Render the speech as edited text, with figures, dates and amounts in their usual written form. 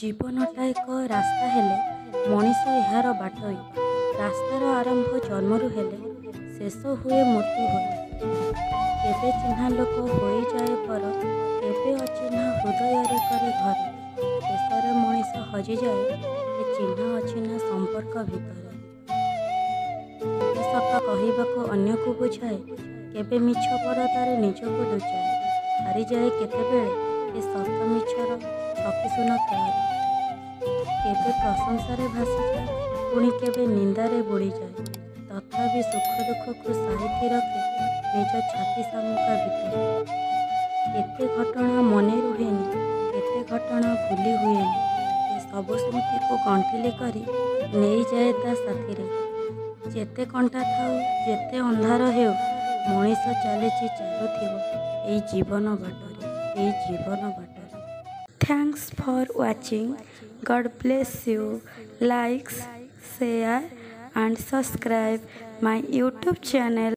ଜୀବନଟା ଏକ ରାସ୍ତା ହେଲେ ମଣିଷ ଏହାର ବାଟୋଇ। ରାସ୍ତାର ଆରମ୍ଭ ଜନ୍ମରୁ ହେଲେ ଶେଷ ହୁଏ ମୃତ୍ୟୁ ହୋଇ। କେବେ ଚିହ୍ନା ଲୋକ ହୋଇଯାଏ ପର, କେବେ ଅଚିହ୍ନା ହୃଦୟରେ କରେ ଘର। ଶେଷରେ ମଣିଷ ହଜିଯାଏ ଏ ଚିହ୍ନା ଅଚିହ୍ନା ସମ୍ପର୍କ ଭିତରେ। କେବେ ସତ କହିବାକୁ ଅନ୍ୟକୁ ବୁଝାଏ, କେବେ ମିଛ ପରଦାରେ ନିଜକୁ ଲୁଚାଏ। ହାରିଯାଏ କେତେବେଳେ ଏ ସତ ମିଛର ଛକିଶୂନ ଖେଳରେ। କେବେ ପ୍ରଶଂସାରେ ଭାସିଯାଏ, ପୁଣି କେବେ ନିନ୍ଦାରେ ବୁଡ଼ିଯାଏ। ତଥାପି ସୁଖ ଦୁଃଖକୁ ସାଇତି ରଖେ ନିଜ ଛାତି ଶାମୁକା ଭିତରେ। କେତେ ଘଟଣା ମନେ ରୁହେନି, କେତେ ଘଟଣା ଭୁଲି ହୁଏନି। ଏ ସବୁ ସ୍ମୃତିକୁ ଗଣ୍ଠିଲି କରି ନେଇଯାଏ ତା ସାଥିରେ। ଯେତେ କଣ୍ଟା ଥାଉ, ଯେତେ ଅନ୍ଧାର ହେଉ, ମଣିଷ ଚାଲିଛି, ଚାଲୁଥିବ ଏଇ ଜୀବନ ବାଟରେ, ଏଇ ଜୀବନ ବାଟରେ। Thanks for watching. God bless you. Likes, share and subscribe my YouTube channel.